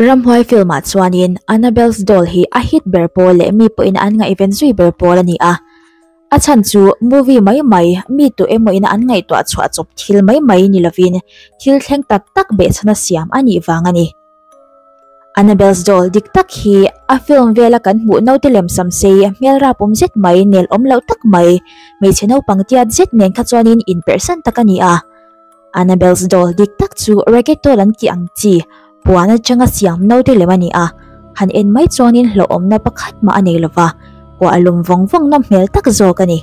Ramhuai film ah chuanin Annabelle's Doll hi a hit ber pawl leh mi pawhin an ngaihven zui ber pawl a ni a. A chhan chu movie mai mai, mi tu emaw ina an ngaihtuah chhuah chawp thil mai mai ni lovin thil thleng tak tak behchhana siam a nih vang a ni. Annabelle's Doll dik tak hi a film vela kan hmuh naute lem sam sei, hmel rapawm zet mai, nel awm loh tak mai, hmeichhe naupang tiat zet nen kha chuanin inperhsan tak a ni a. Annabelle's doll dik tak chu reggaeton an tih ang chi puan atanga siam naute lem a ni a, han en mai chuanin hlauhawmna pakhat mah a nei lova, kuah lum vawng vawng nawm hmel tak zawk a ni.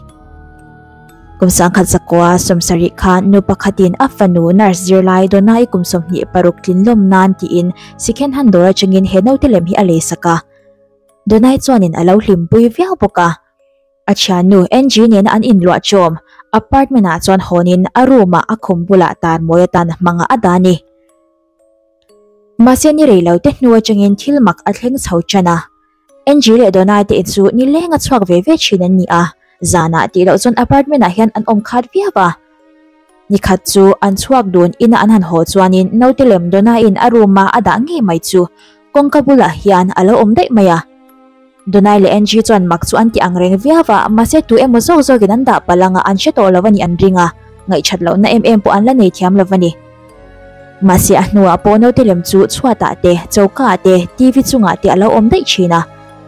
Kum sangkhat zakua sawmsarih khan nu pakhatin a fanu nurse zirlai Donna-i kum 26 tlin lawm nan tiin second hand dawr atangin he naute lem hi a leisak a. Donna-i chuanin a lo hlimpui viau bawk a. A thiannu Angie nena an inluah chawm apartment ah chuan hawnin a room ah a khum bulah tar mawi atan a hmang a a dah a ni. Mahse ni rei lo te hnu atangin thil mak a thleng chho tan a. Angie leh Donna te in chu nileng a chhuak ve ve thin an ni a, zanah tih loh chuan apartment ah hian an awm khat viau a. Nikhat chu an chhuak dun ina an han haw chuanin naute lem Donna in a room a a dah ngei mai chu kawngka bulah hian a lo awm daih mai a. Donai leh Angie chuan mak chu an ti ang reng viau a, mahse tu emaw zawk zawkin an dah palh anga an hre tawh lo a nih an ring a, ngaihṭhat lohna em em pawh an la nei thiam lo a ni. Mahse a hnuah pawh naute lem chu chhuatah te, choka ah te, TV chungah te a lo awm daih ṭhin a,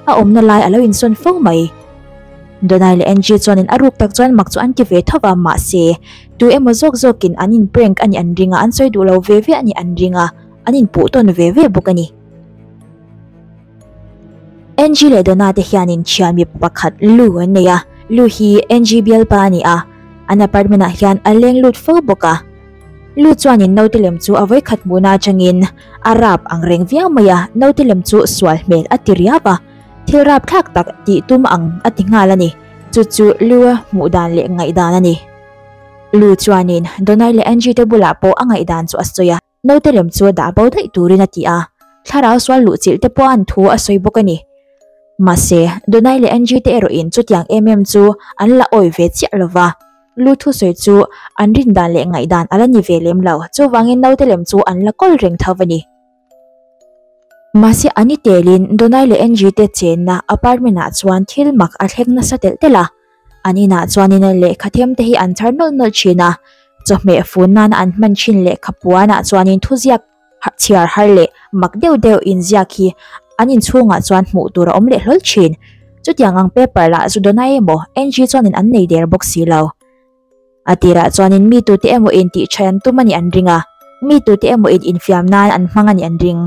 a awmna lai a lo insawn fo mai. Donai leh Angie chuanin a ruk tak chuan mak chu an ti ve tho va, mahse tu emaw zawk zawkin an in prank a nih an ring a, an sawi duh lo ve ve a nih an ring a, an inpuh tawn ve ve bawk a ni. Angie leh Donna te hianin thian mi pakhat Lou an nei a, Lou hi Angie bialpa a ni a, an apartment ah hian a leng lut fo bawk a. Lou chuanin naute lem chu a vawikhat hmuhna atangin a rap ang reng viau mai a, naute lem chu sual hmel a ti riau a, thil rap thlak tak tih tum ang a ti nghal a ni. Chu chu Lou-a hmuh dan leh ngaihdan a ni. Lou chuanin Donna leh Angie te bulah pawh a ngaihdan chu a sawi a. Naute lem chu dah bo daih turin a ti a, thlarau sual luh chilh te pawh an thu a sawi bawk a ni. Mahse, Donai leh Angie te erawhin chutiang em em chu an la awi ve chiah lo va, lu thusawi chu an rin dan leh ngaihdan a la ni ve lem lo, chuvangin naute lem chu an la kawl reng tho a ni. Mahse, ani telin Donai leh Angie te chenna apartment ah chuan thil mak a thleng nasa telh telh a, An inah chuanin lehkha them te hi an chhar nawlh nawlh thin a, chawhmeh fun nana an hman thin lehkha puanah chuanin thuziak chhiar har leh mak deuh deuh inziak hi an inchhungah chuan hmuh tur a awm leh hlawl thin. Chutiang ang paper lah zu Donna emaw Angie chuanin an nei der bawk si lo. A tirah chuanin mi tute emaw in tih tha an tum a nih an ring a, mi tute emaw in infiam nan an hmang a nih an ring.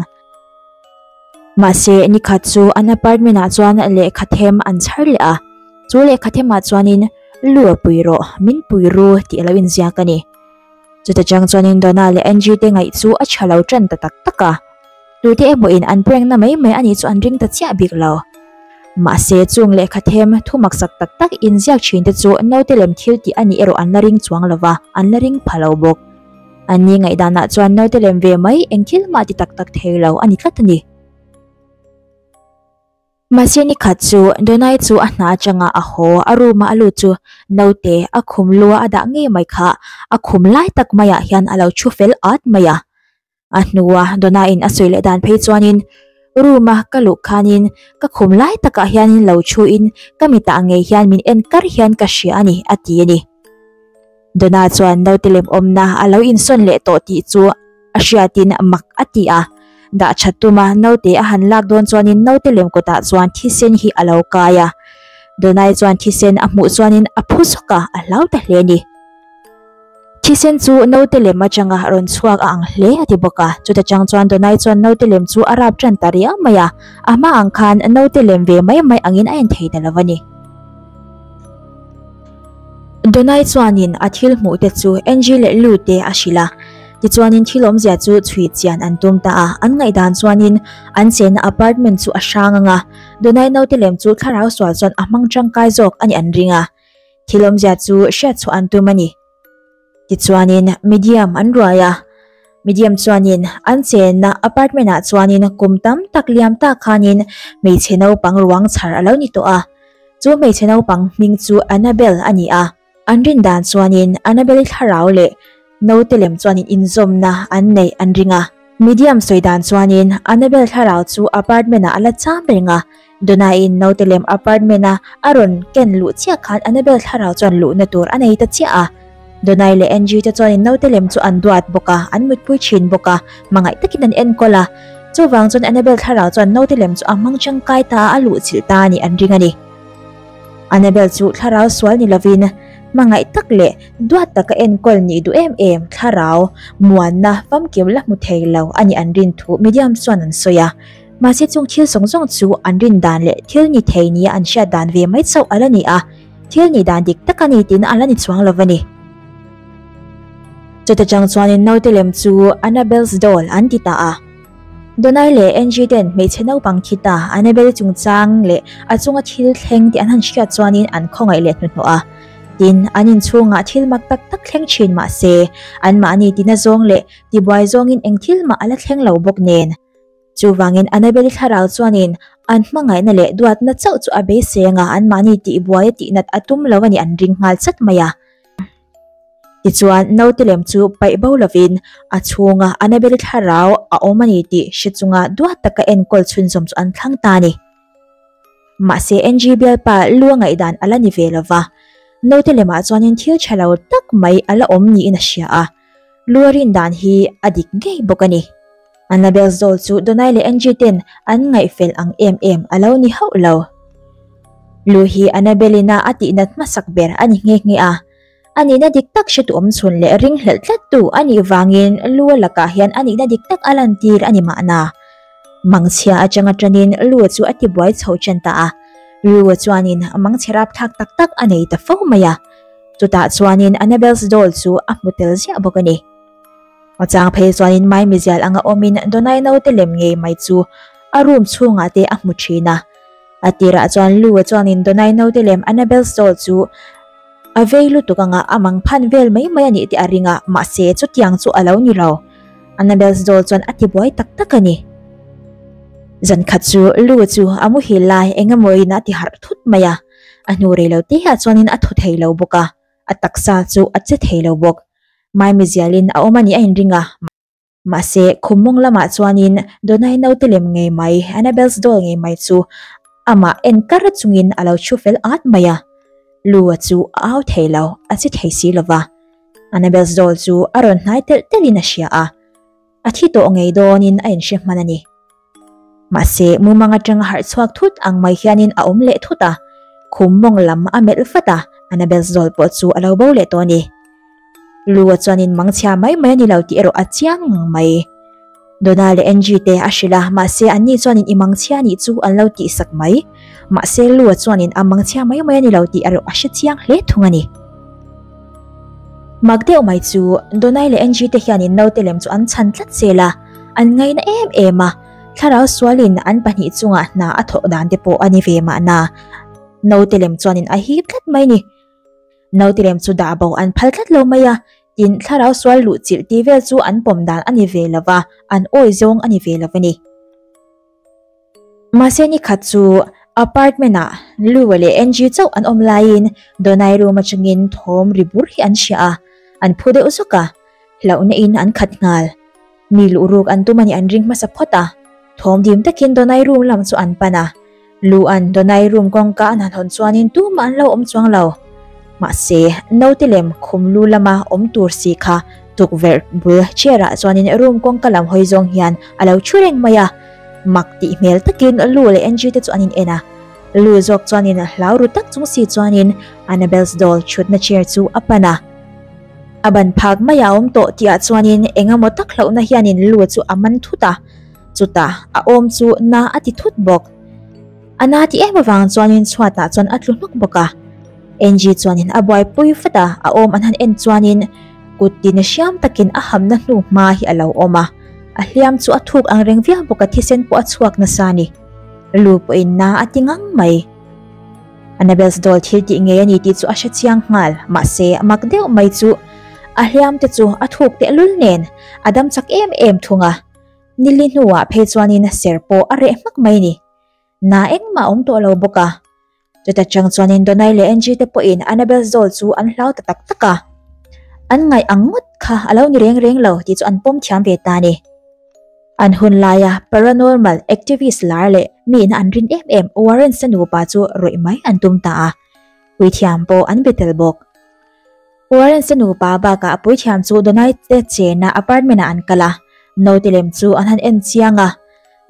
Mahse, nikhat chu an apartment ah chuan lehkha them an chhar leh a, chu lehkha them ah chuanin Lu a pui rawh, min pui ru tih a lo inziak a ni. Chuta chang chuanin Donna leh Angie te ngaih chu a tha lo tan ta tak tak a, tute emaw in an prank na mai mai a nih chu an ring ta chiah bik lo. Mahse, chung lehkha them thu maksak tak tak inziak thin te chu naute lem thil tih a nih erawh an la ring chuang lo va, an la ring pha lo bawk. An ni ngaihdanah chuan naute lem ve mai eng thil mah ti tak tak thei lo a ni tlat a ni. Mahse ni khat chu Donai chu a hna atanga a haw a room a a lut chu naute a khum lua a dah ngei mai kha a khum lai tak maiah hian a lo thu fel at mai a. A hnua Donna-in a sawi leh dan phei chuanin room a ka luh khanin ka khum lai takah hianin lo thuin ka mitah ngei hian min en kar hian ka hria a ni a ti a ni. Donna chuan naute lem awmna a lo insawn leh tawh tih chu a hriatin mak a ti a, dah that tuma naute a han lak dawn chuanin naute lem kawtah chuan thisen hi a lo kai a. Donna-i chuan thisen a hmuh chuanin a phu zawk a, a hlau ta hle a ni. Thisen chu naute lem atanga rawn chhuak a ang hle a ti bawk a, chuta chang chuan Donna-i chuan naute lem chu a rap tan ta riau mai a, a hma ang khan naute lem ve mai mai angin a en thei ta lo a ni. Donai chuanin a thil hmuh te chu Angie leh Lou te a hrilh a, tichuanin thil awmzia chu chhui chian an tum ta a, an ngaihdan chuanin an chenna apartment chu a hrang ang a, Donai naute lem chu thlarau sual chuan a hmang tangkai zawk a nih an ring a, thil awmzia chu hriat chhuah an tum a ni. Tichuanin medium an ruai a, medium chuanin an chenna apartment ah chuanin kum tam tak liam tak khanin hmeichhe naupang ruang chhar a lo ni tawh a, chu hmeichhe naupang hming chu Annabelle a ni a, an rin dan chuanin Annabelle-i thlarau leh naute lem chuanin inzawmna an neih an ring a. Medium sawi dan chuanin Annabelle thlarau chu apartment ah a la cham reng a, Donna-in naute lem apartment a a rawn ken luh chiah khan Annabelle thlarau chuan luhna tur a nei ta chiah a. Donna-i leh Angie te chuanin naute lem chu an duat bawk a, an mutpui thin bawk a, hmangaih takin an enkawl a. Chuvang chuan Annabelle thlarau chuan naute lem chu a hmang tangkai ta a, a luhchilh ta a nih an ring a ni. Annabelle chu thlarau sual ni lovin hmangaih tak leh duat taka enkawl nih duh em em thlarau muanna famkim la hmu thei lo a nih an rin thu medium chuan an sawi a. Mahse chung thil zawng zawng chu an rin dan leh thil ni thei nia an hriat dan ve mai chauh a la ni a, thil nih dan dik tak a ni tiin a la ni chuang lo a ni. Chuta chang chuanin naute lem chu Annabelle's doll an ti ta a. Donai leh Angie ten hmeichhe naupang thi ta Annabelle chungchang leh a chunga thil thleng tih an han hriat chuanin an khawngaih leh hnuhnawh a. Tin, an inchhungah thil mak tak tak thleng thin mah se, anmahni tina zawng leh tibuai zawngin eng thil mah a la thleng lo bawk nen. Chuvangin Annabelle thlarau chuanin an hmangaihna leh duatna chauh chu a beisei anga anmahni tihbuai a tihnat a tum lo a nih an ring nghal chat mai a. Tichuan, naute lem chu paih bo lovin a chhunga Annabelle thlarau a awm a ni tih hre chunga duat taka enkawl chhunzawm chu an thlang ta a ni. Mahse, NG bialpa lu a ngaihdan a la ni ve lo va, naute lemah chuanin thil tha lo tak mai a la awm niin a hria a, lu a rin dan hi a dik ngei bawk a ni. Annabelle zawl chu Donai leh Angie ten an ngaihfel ang em em a lo ni hauh lo. Lu hi Annabelle-ina a tihnat hmasak ber a ni nghe nghe a. A nihna dik tak hretu awm chhun leh ringhlelh tlattu a nih vangin Lu-a lakah hian a nihna dik tak a lantir a ni mahna. Mangchhia atanga tanin Lu-a chu a tibuai chho ṭan ta a. Lu-a chuanin mangchhe rapthlak tak tak a nei ta fo mai a. Chutah chuanin Annabelle's doll chu a hmu tel ziah bawk a ni. A chang phei chuanin maimizial anga awmin Donai naute lem ngei mai chu a room chhungah te a hmu thin a. A tirah chuan Lou-a chuanin Donai naute lem Annabelle's doll chu a vei lutuk anga a mang phan vel mai mai a nih tih a ring a, mahse chutiang chu a lo ni lo. Annabelle's doll chuan a tibuai tak tak a ni. Zan khat chu Lou-a chu a muhil lai eng emaw-in a ti harh thut mai a, a hnu rei lo te ah chuanin a thaw thei lo bawk a, a taksa chu a che thei lo bawk. Maimizialin a awm a nih a inring a, mahse khum mawng lamah chuanin Donai naute lem ngei mai, Annabelle's doll ngei mai chu amah en kar chungin a lo thu fel at mai a. Lua chu a au thei lo, a che thei si lova. Annabelle's doll chu a rawn hnai telh telhin a hria a, a thi tawh ngei dawnin a inhre hman a ni. Mahse, mumang atanga harh chhuak thut ang mai hianin a awm leh thut a, khum mawng lam a melh vat a, Annabelle zawl pawh chu a lo bo leh tawh a ni. Lu-a chuanin mangchhia mai mai a ni lo tih erawh a chiang ngang mai. Donna leh Angie te a hrilh a, mahse anni chuanin i mangchhia nih chu an lo tihsak mai. Mahse, Lu-a chuanin a mangchhia mai mai a ni lo tih erawh a hre chiang hle thung a ni. Mak deuh mai chu Donai leh Angie te hianin naute lem chu an chhan tlat zel a, an ngaina em em a, thlarau sualin an pahnih chungah hna a thawh dan te pawh a ni ve mahna. Naute lem chuanin a hip tlat mai ni. Naute lem chu dah bo an phal tlat lo mai a, tin thlarau sual luh chilh tih vel chu an pawm dan a ni ve lo va, an awi zawng a ni ve lo a ni. Mahse ni khat chu apartment ah Lua leh Angie chauh an awm laiin Donai room atangin thawm ri bur hi an hria a, an phu deuh zawk a, hlauhna in an khat nghal. Mi luh ruk an tum a nih an ring hmasa phawt a, thawm dim takin Donai room lam chu an pan a, Lua'n Donai room kawngka an han hawn chuanin tumah an lo awm chuang lo. Mahse naute lem khum lu lama awm tur si kha tukverh bul chair ah chuanin room kawngka lam hawi zawng hian a lo thu reng mai a. Mak tih hmel takin Lu leh Angie te chu an in en a. Lu zawk chuanin hlau ru tak chung si chuanin Annabelle's doll thutna chair chu a pan a. A ban phak mai a awm tawh tih ah chuanin eng emaw tak hlauhna hianin Lu chu a man thut a. Chutah a awm chu na a ti thut bawk. A na ti em avang chuanin chhuatah chuan a tlu hnawk bawk a. Angie chuanin a buaipui vat a, a awm an han en chuanin kut tina hriam takin a hamna hnu hma hi a lo awm a. A hliam chu a thuk ang reng viau bawk a, thisen pawh a chhuak nasa a ni. Lu pawhin na a ti ngang mai. Annabelle's doll thil tih ngei a ni tih chu a hre chiang nghal, mahse a mak deuh mai chu a hliam te chu a thuk tehlul nen a dam chak em em thung a. Nili hnuah phei chuanin ser pawh a reh hmak mai ni. Na engmah a awm tawh lo bawk a. Chuta chang chuanin Donai leh Angie te pawhin Annabelle zawl chu an hlau ta tak tak a. An ngaih ang ngawt kha a lo ni reng reng lo tih chu an pawm thiam ve ta a ni. An hun laia paranormal activist lar leh miin an rin em em Warrens-a nupa chu rawih mai an tum ta a, puithiam pawh an be tel bawk. Warrens-a nupa bakah puithiam chu Donai te chenna apartment-ah an kal a, naute lem chu an han en chiang a.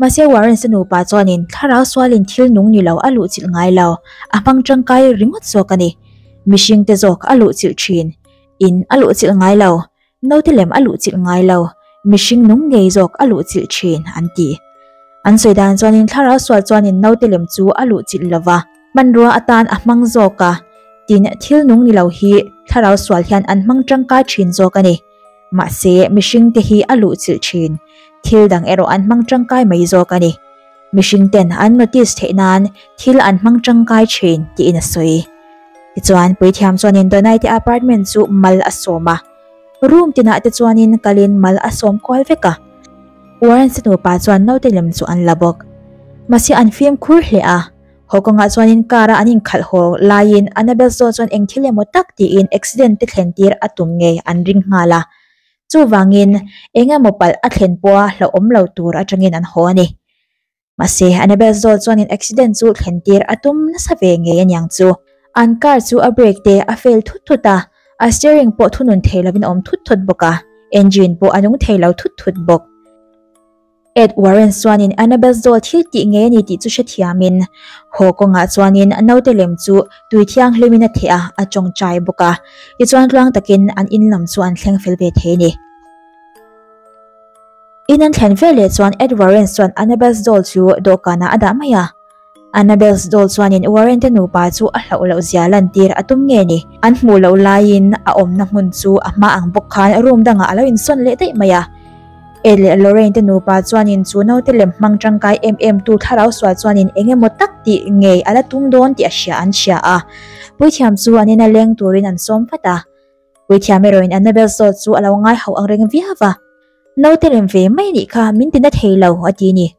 Mahse Warrens-a nupa chuanin thlarau sualin thil nung ni lo a luhchilh ngai lo, a hmang tangkai ringawt zawk a ni. Mihringte zawk a luhchilh thin, in a luhchilh ngai lo. Naute lem a luhchilh ngai lo, mihring nung ngei zawk a luhchilh thin, an ti. An sawi dan chuanin thlarau sual chuanin naute lem chu a luhchilh lo va, hmanrua atan a hmang zawk a, tin thil nung ni lo hi thlarau sual hian an hmang tangkai thin zawk a ni. Mahse, mihringte hi a luhchilh thin, thil dang erawh an hmang tangkai mai zawk a ni. Mihring ten an notice theih nan thil an hmang tangkai thin, tiin a sawi. Tichuan, puithiam chuanin Donai te apartment chu mal a sawm a. Room tinah te chuanin kalin mal a sawm kual vek a. Warren-sa nupa chuan naute lem chu an la bawk. Mahse an fimkhur hle a. Haw kawngah chuanin car a an inkhalh haw laiin Annabel zawn chuan eng thil emaw tak tiin accident te thlen tir a tum ngei an ring nghal a. Chuvangin eng emaw palh a thlen pawha hlauhawm lo tur atangin an haw a ni. Mahse, Annabel zawl chuanin accident chu thlen tir a tum nasa ve ngei aniang chu. An car chu a brake te a fail thut thut a, a steering pawh thunun thei lovin a awm thut thut bawk a, engine pawh a nung thei lo thut thut bawk. Ed Warren chuanin Annabel zawl thil tih ngei a ni tih chu hrethiamin, haw kawngah chuanin naute lem chu tui thianghlimin a theh a, a tawngtai bawk a. Tichuan tluang takin an in lam chu an thleng fel ve thei a ni. In an thlen veleh chuan Ed Warren chuan Annabel's doll chu dawhkanah a dah mai a. Annabel's doll chuanin Warren te nupa chu a hlauh loh zia lantir a tum nge ni? An hmuh loh laiin a awmna hmun chu a hma ang bawk khan room dangah a lo insawn leh daih mai a. Ed leh Lorraine te nupa chuanin chu naute lem hmang tangkai em em tu thlarau sual chuanin eng emaw tak tih ngei a la tum dawn tih a hria an hria a. Puithiam chu an ina leng turin an sawm vat a. Puithiam erawhin Annabel zawt chu a lo ngai hauh ang reng viau va. Naute rem ve mai nih kha min ti na thei lo, a ti ni.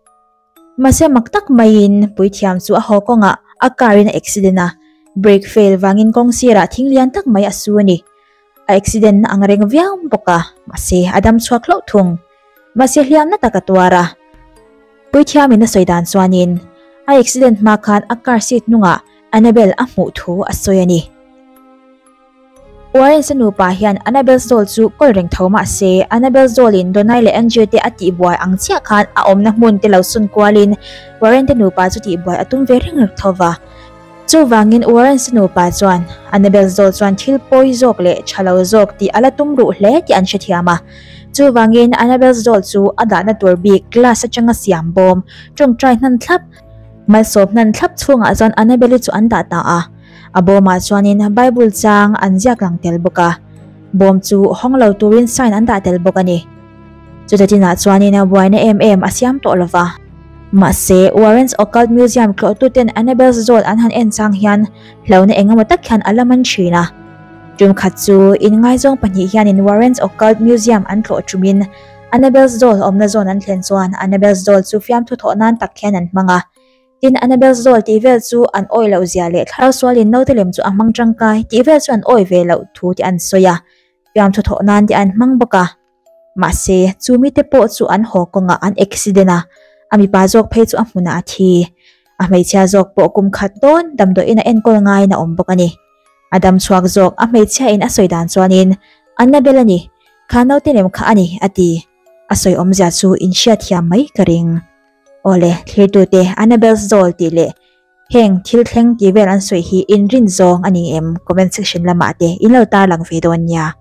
Mahse mak tak maiin puithiam chu a haw kawngah a car in a accident a, brake fail vangin kawng sirah thing lian tak mai a su a ni. A accident na ang reng viau bawk a, mahse a dam chhuak hlauh thung. Mahse hliam na tak a tuar a. Puithiamin a sawi dan chuanin a accident hma khan a car seat hnungah Annabel a hmuh thu a sawi a ni. Warren-sa nupa hian Annabel's doll chu kawl reng tho mah se, Annabel's doll-in Donai leh Angie te a tihbuai ang chiah khan a awmna hmun te lo sun kualin Warren te nupa chu tihbuai a tum ve reng reng tho va. Chuvangin Warren-sa nupa chuan Annabel's doll chuan thil pawi zawk leh tha lo zawk tih a la tum ruh hle tih an hrethiam a. Chuvangin Annabel's doll chu a dahna tur bik glass atanga siam bawm tawngtai hnan thlap, Malsawm hnan thlap chhungah chuan Annabelle-i chu an dah ta a. A bawmah chuanin Bible chang an ziak lang tel bawk a, bawm chu hawng lo turin sign an dah tel bawk a ni. Chuta chinah chuanin buaina em em a siam tawh lo va. Mahse, Warren's Occult Museum tlawhtuten Annabelle's zawl an han en chang hian hlauhna eng emaw tak hian a la man thin a. Tum khat chu inngaizawng pahnih hianin Warren's Occult Museum an tlawh tumin Annabelle's doll awmna zawn an thlen chuan Annabelle's doll chu fiamthu thawh nan tak hian an hmang a. Tin, Annabelle's doll tih vel chu an awih loh zia leh thlarau sualin naute lem chu a hmang tangkai tih vel chu an awih ve loh thu te an sawi a, fiamthu thawh nan te an hmang bawk a. Mahse, chu mite pawh chu an haw kawngah an accident a, a mipa zawk phei chu a hmunah a thi. A hmeichhia zawk pawh kum khat dawn damdawiin a enkawl ngaiin a awm bawk a ni. A dam chhuak zawk a hmeichhia in a sawi dan chuanin Annabelle a ni, kha naute lem kha a ni a ti. A sawi awmzia chu in hriatthiam mai ka ring. Awle, thlirtute Annabelle's doll tih leh heng thil thleng tih vel an sawi hi in rin zawng a ni em? Comment section lamah te in lo tarlang ve dawn nia.